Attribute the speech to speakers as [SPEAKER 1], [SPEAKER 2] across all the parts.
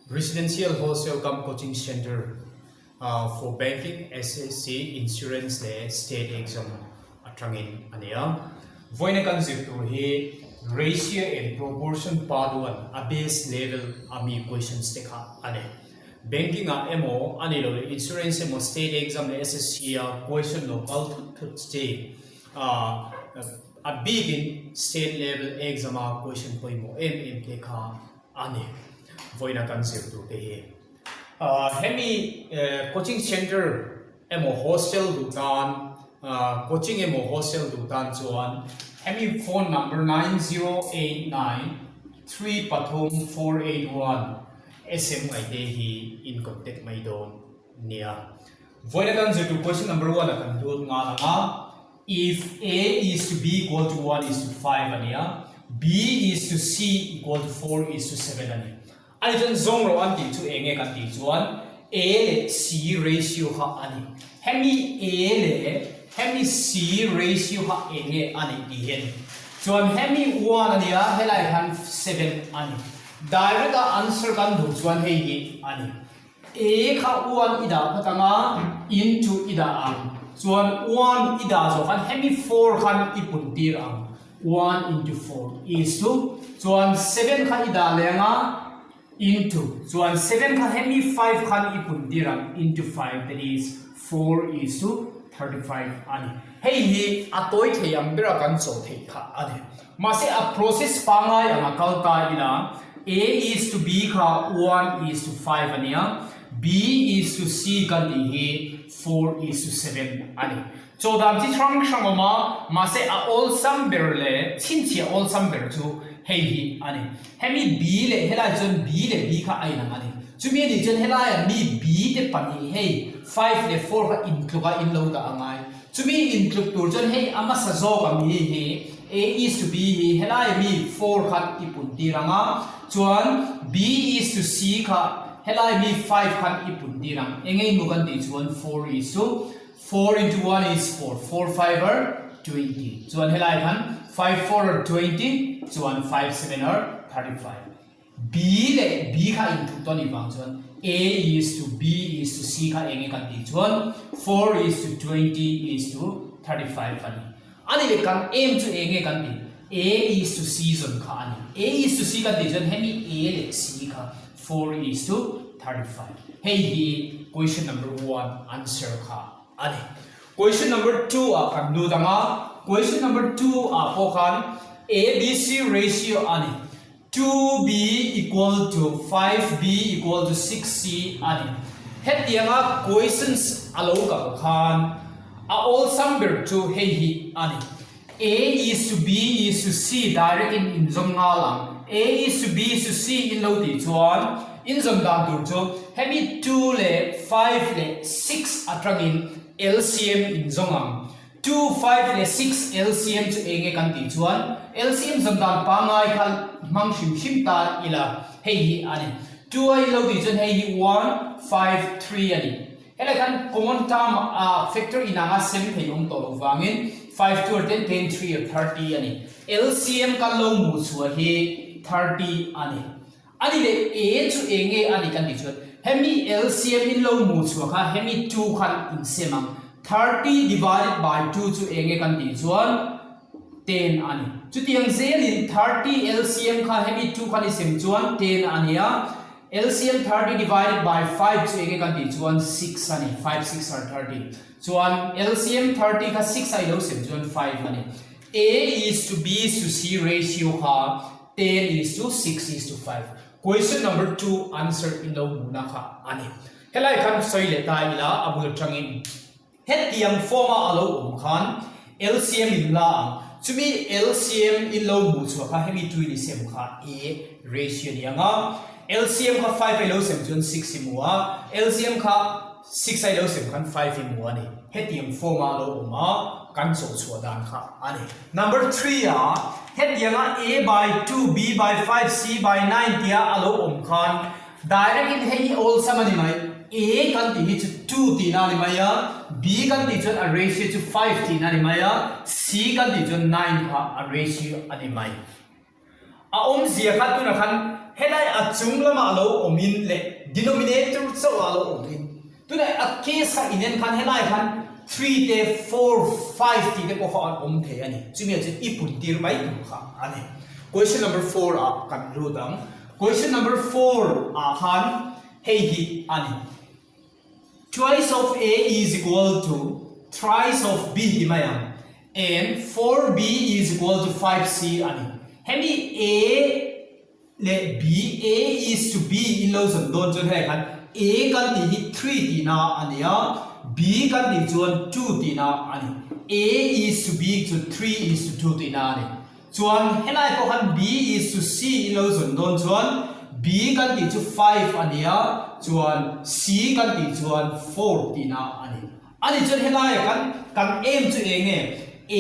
[SPEAKER 1] Residential Wholesale cum Coaching Centre for Banking, SSC, Insurance leh State Exam atangin a ni a. Vawiina kan zir tur hi Ratio and Proportion Part 1 a base level a mi questions te kha a ni. Banking ah emaw a ni lo leh Insurance emaw State Exam leh SSC a question lo kal thut thut chi a bikin State level exam a question pawimawh em em te kha a ni. Vawiina kan zir tur te hi hemi coaching centre emaw hostel duh tan coaching emaw hostel duh tan chuan hemi phone number 9089 3 481 sm ngaihte hi in contact mai dawn nia. Vawiina kan zir tur question number 1 ah kan lut nghal ang a. If A is to B equal to 1 is to 5 a ni a, B is to C equal to 4 is to 7 a ni. A ni chuan zawng rawh an tih chu eng nge kan tih chuan A leh C ratio kha a ni. Hemi A leh hemi C ratio kha eng nge a nih tih hi a ni. Chuan hemi 1 a ni a, helai khan 7 a ni. Direct a answer kan duh chuan hei hi a ni. A kha 1 i dah phawt ang a, into i dah ang. Chuan 1 i dah zawh khan hemi 4 khan i pun tir ang. 1 into 4 is to chuan 7 kha i dah leh ang a, into chuan 7 kha hemi 5 khan i pun tir ang into 5 that is 4 is to 35 a ni. Hei hi a tawi thei ang bera kan chawh theih kha a ni. Mahse a process pangngai anga kal ta ila A is to B kha 1 is to 5 a nia, B is to C kan tih hi 4 is to 7 a ni. Chaw dan chi hrang hrang awm a, mahse a awlsam ber leh chhinchhiah awlsam ber chu hei hi a ni. Hemi B leh helai chuan B leh B kha a inang a ni. Chumi anih chuan helaia mi B te pahnih hei 5 leh 4 kha intluk a in lo dah a ngai. Chumi intluk tur chuan hei a hmasa zawk ang hi hi A is to B hi helai mi 4 khan i pun tir ang a, chuan B is to C kha helai mi 5 khan i pun tir ang. Eng eng emaw kan tih chuan 4 is to 4 into 1 is 4, 4 5 are 20 chuan helai khan 5 4 are 20 chuan 5 7 are 35. B leh B kha in tluk tawn ivang chuan A is to B is to C kha eng nge kan tih chuan 4 is to 20 is to 35 a ni. A ni leh kan em chu eng nge kan tih A is to C zawn kha a ni. A is to C kan tih chuan hemi A leh C kha 4 is to 35. Hei hi question number 1 answer kha a ni. Question number 2 ah kan lut ang a, question number 2 ah pawh khan A B C ratio a ni. 2b equal to 5b equal to 6c a ni. Hetianga questions a lo kal khan a awlsam ber chu hei hi a ni. A is to B is to C direct in inzawm nghal ang. A is to B is to C in lo tih chuan inzawm dan tur chu hemi 2 leh 5 leh 6 atangin LCM inzawm ang. 2, 5 leh 6 LCM chu eng nge kan tih chuan LCM zawm dan pangngai kha hmang hrim hrim ta ila hei hi a ni. 2 a ilo tih chuan hei hi 1, 5, 3 a ni. Helai khan common term a factor inanga sem thei awm tawh loh vangin 5 2 or 10, 10 3 or 30 a ni. LCM kan lo hmuh chhuah hi 30 a ni. A ni leh A chu eng nge a ni kan tih chuan hemi LCM in lo hmuh chhuah kha hemi 2 khan in sem ang. 30 divided by 2 chu eng nge kan tih chuan 10 a ni. Chutiang zelin 30 LCM kha hemi 2 khan i sem chuan 10 a ni a, LCM 30 divided by 5 chu eng nge kan tih chuan 6 a ni, 5 6 are 30. Chuan LCM 30 kha 6 a i lo sem chuan 5 a ni. A is to B is to C ratio kha 10 is to 6 is to 5. Question number 2 answer in lo hmuhna kha a ni. Helai khan sawi leh ta ila a bul atangin hetiang form a alo awm khan LCM in la ang. Chumi LCM in lo hmuh chhuah kha hemi 2 in i sem kha A ratio ni ang a. LCM kha 5 a ilo sem chuan 6 i hmu a, LCM kha 6 a ilo sem khan 5 i hmu a ni. Hetiang form a alo awm a kan chawh chhuah dan kha a ni. Number 3 ah hetianga A by 2, B by 5, C by 9 tia a lo awm khan direct in hei hi awlsam a ni mai. A kan tih hi chu 2 tihna a ni mai a, B kan tih chuan a ratio chu 5 tihna a ni mai a, C kan tih chuan 9 kha a ratio a ni mai. A awmzia kha tunah khan. helai a chung lamah lo awmin leh denominator chauhah lo awmin tunah a case kha inen khan helai khan three te four five tih te pawh kha an awm thei a ni. Chumi ah chuan i pun tir mai tur kha a ni. Question number four ah kan lut ang. Question number four ah khan hei hi a ni. Twice of A is equal to thrice of B ti mai ang and 4B is equal to 5C a ni. Hemi A leh B, A is to B in lo zawn dawn chuan helai khan A kan tih hi three tihna a ni a, B kan tih chuan two tihna a ni. A is to B chu three is to two tihna a ni. Chuan helai pawh khan B is to C in lo zawn dawn chuan B kan tih chu five a ni a, chuan C kan tih chuan four tihna a ni. A nih chuan helaiah khan kan aim chu eng nge?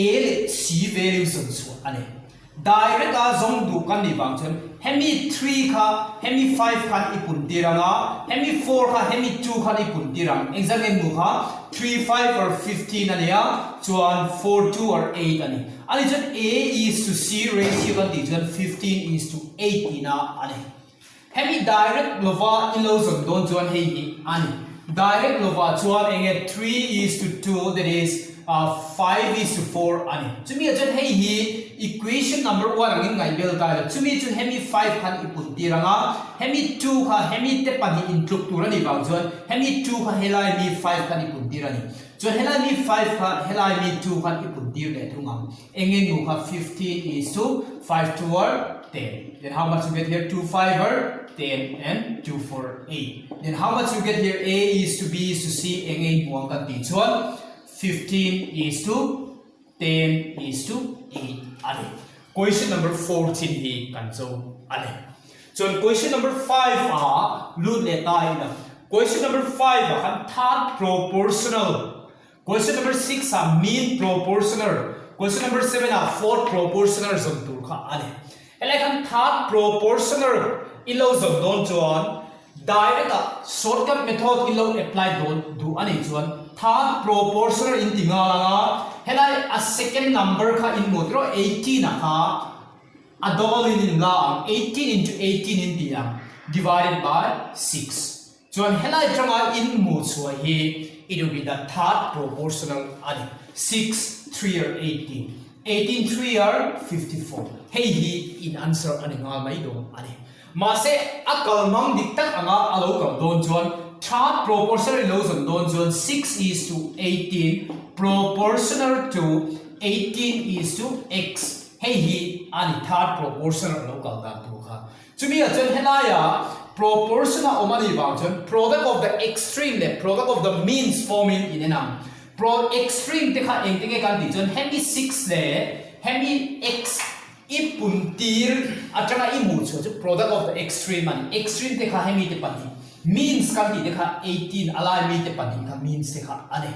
[SPEAKER 1] A leh C value zawn chhuah a ni. Direct a zawng duh kan nih vang chuan hemi three kha hemi five khan i pun tir ang a, hemi four kha hemi two khan i pun tir ang. Engzat nge hmuh kha? Three five or fifteen a ni a, chuan four two or eight a ni. Ani chuan A is to C ratio kan tih chuan 15 is to 8 tihna a ni. Hemi direct lova i lo zawn dawn chuan hei hi a ni. Direct lova chuan eng nge 3 is to 2 that is 5 is to 4 a ni. Chumi ah chuan hei hi equation number 1 angin ngaihbel ta ila chumi chu hemi 5 khan i pun tir ang a, hemi 2 kha hemi te pahnih intluk tur a nih vang chuan hemi 2 kha helai mi 5 khan i pun tir a ni. Chuan helai mi five kha helai mi two khan i pun tir leh thung ang. Eng eng nu kha 15 is to five two or ten. Then how much you get here? Two five or ten and two four eight. Then how much you get here? A is to B is to C eng eng hmu ang kan tih chuan 15 is to ten is to eight a ni. Question number 14 hi kan cho a ni. Chuan question number five ah lut leh ta ila. Question number five ah khan third proportional, question number six ah mean proportional, question number seven ah fourth proportional zawn tur kha a ni. Helai khan third proportional i lo zawn dawn chuan direct ah shortcut method i lo apply dawn duh a nih chuan third proportional in ti nghal ang a, helai a second number kha in hmuh tiraw 18 ah kha A double in in la ang, 18 into 18 in ti ang, divided by six. Chuan helai tanga in hmuh chhuah hi it will be the third proportional a ni. Six three or 18. 18 three or 54. Hei hi in answer a ni nghal mai dawn a ni. Mahse a kal mang dik tak anga a lo kal dawn chuan third proportional in lo zawn dawn chuan six is to 18 proportional to 18 is to x. Hei hi a ni third proportion a lo kal dan tur kha. Chumi ah chuan helaia proportion a awm a nih vang chuan product of the extreme leh product of the means form in in en ang. Pro extreme te kha engte nge kan tih chuan hemi six leh hemi x i pun tir atanga i hmuh chhuah chu product of the extreme a ni. Extreme te kha hemi te pahnih means kan tih te kha 18 a lai mi te pahnih kha means te kha a ni.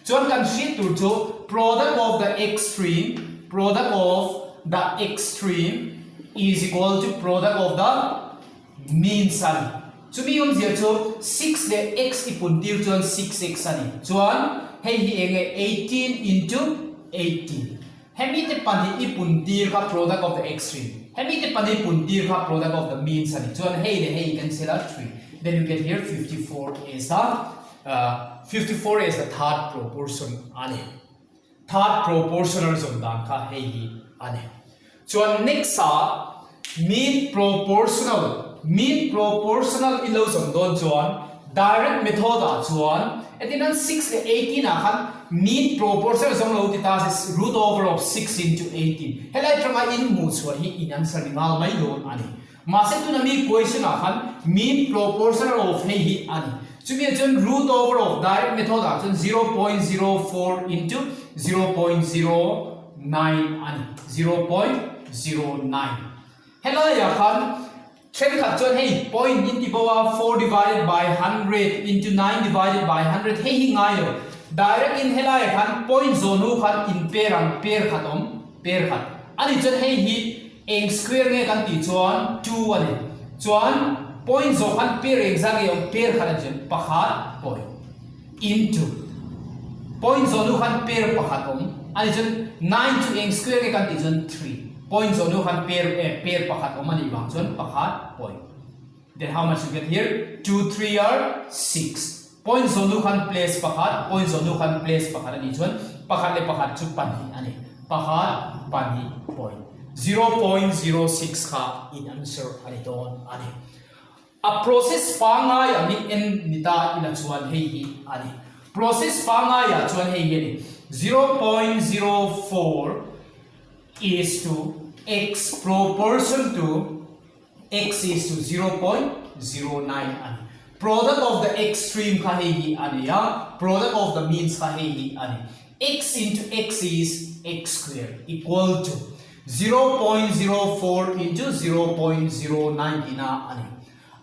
[SPEAKER 1] Chuan kan hriat tur chu product of the extreme, product of the extreme is equal to product of the means a ni. Chumi awmzia chu six leh x i pun tir chuan six x a ni. Chuan hei hi eng nge 18 into 18. Hemi te pahnih i pun tir kha product of the extreme. Hemi te pahnih i pun tir kha product of the means a ni. Chuan hei leh hei i cancel a three. Then you get here 54 is the 54 is the third proportion a ni. Third proportional zawm dan kha hei hi a ni. Chuan next ah mean proportional, mean proportional i lo zawm dawn chuan direct method ah chuan entir nan 6 leh 18 ah khan mean proportional zawm lo ti ta se root over of 6 into 18 helai tanga in hmuh chhuah hi in answer ni nghal mai dawn a ni. Mahse tuna mi question ah khan mean proportional of hei hi a ni. Chumi ah chuan root over of direct method ah chuan 0.04 into 0.09 a ni, 0.09. Helai ah khan thenkhat chuan hei point in ti bo a, four divided by hundred into nine divided by hundred hei hi ngai lo. Direct in helai ah khan point zawn hu khan in per ang per khat awm, per khat. A nih chuan hei hi Eng square nge kan tih chuan two a ni. Chuan point zawh khan pair eng zat nge awm pair khat a ni chuan pakhat point into point zawh hnu khan pair pakhat awm a ni chuan nine chu eng square nge kan tih chuan three. Point zawh hnu khan pair eh pair pakhat awm a nih vang chuan pakhat point. Then how much you get here? 2 3 are 6. Point zawh hnu khan place pakhat, point zawh hnu khan place pakhat a nih chuan pakhat leh pakhat chu pahnih a ni. Pakhat, pahnih, point. 0.06 kha in answer a ni dawn a ni. A process pangngai angin en ni ta ila chuan hei hi a ni. Process pangngaiah chuan hei hi a ni. 0.04 is to x proportion to x is to 0.09 a ni. Product of the extreme kha hei hi a ni a, product of the means kha hei hi a ni. X into x is x square equal to 0.04 into 0.09 tihna a ni.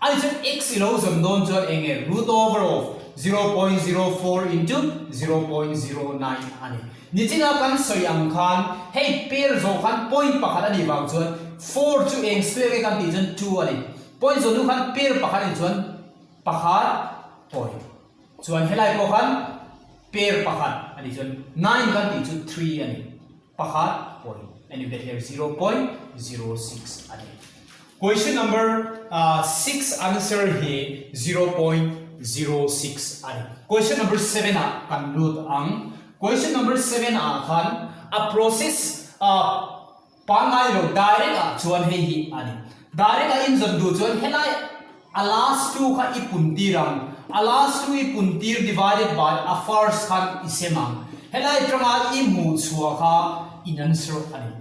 [SPEAKER 1] Ani chuan x i lo zawn dawn chuan eng nge root over of 0.04 into 0.09 a ni. Nichina kan sawi ang khan hei pair zawh khan point pakhat a nih vang chuan 4 chu eng square nge kan tih chuan 2 a ni. Point zawh hnu khan pair pakhat a nih chuan pakhat point. Chuan helai pawh khan pair pakhat a nih chuan 9 kan tih chu 3 a ni. Pakhat point and you get here 0.06 a ni. Question number 6 answer hi 0.06 a ni. Question number 7 ah kan lut ang. Question number 7 ah khan a process pangngai lo direct ah chuan hei hi a ni. Direct a inzawn duh chuan helai a last two kha i pun tir ang. A last two i pun tir divided by a first khan i sem ang. Helai atanga i hmuh chhuah kha in answer a ni.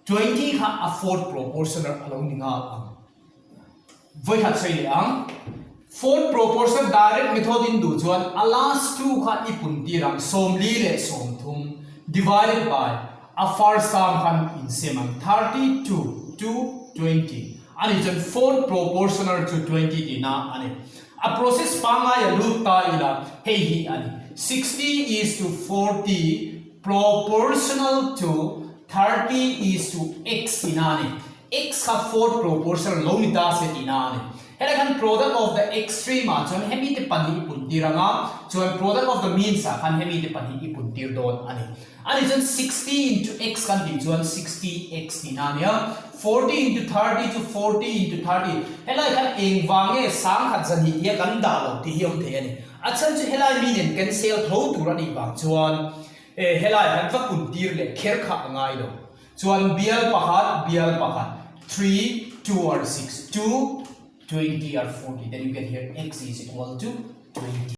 [SPEAKER 1] 20 kha a fourth proportioner a lo ni nghal ang. Vawikhat sawi leh ang. Fourth proportion direct method in duh chuan a last two kha i pun tir ang, 43 divided by a first term khan in sem ang, 32 to 20 a nih chuan fourth proportioner chu 20 tihna a ni. A process pangngai a lut ta ila hei hi a ni, 60 is to 40 proportional to 30 is to x tihna a ni. X kha fourth proportional lo ni ta se tihna a ni. Helai khan product of the extreme ah chuan hemi te pahnih i pun tir ang a, chuan product of the means ah khan hemi te pahnih i pun tir dawn a ni. A nih chuan 60 into x kan tih chuan 60 x tihna a ni a, 40 into 30 chu 40 into 30. Helai khan eng vang nge sangkhat zahnih tia kan dah lo tih hi awm thei a ni. A chhan chu helai mi nen cancel tho tur a nih vang chuan helai khan va pun tir leh kher kha a ngai lo. Chuan bial pakhat, bial pakhat, 3, 2 or 6, 2, 20 or 40, then you get here x is equal to 20.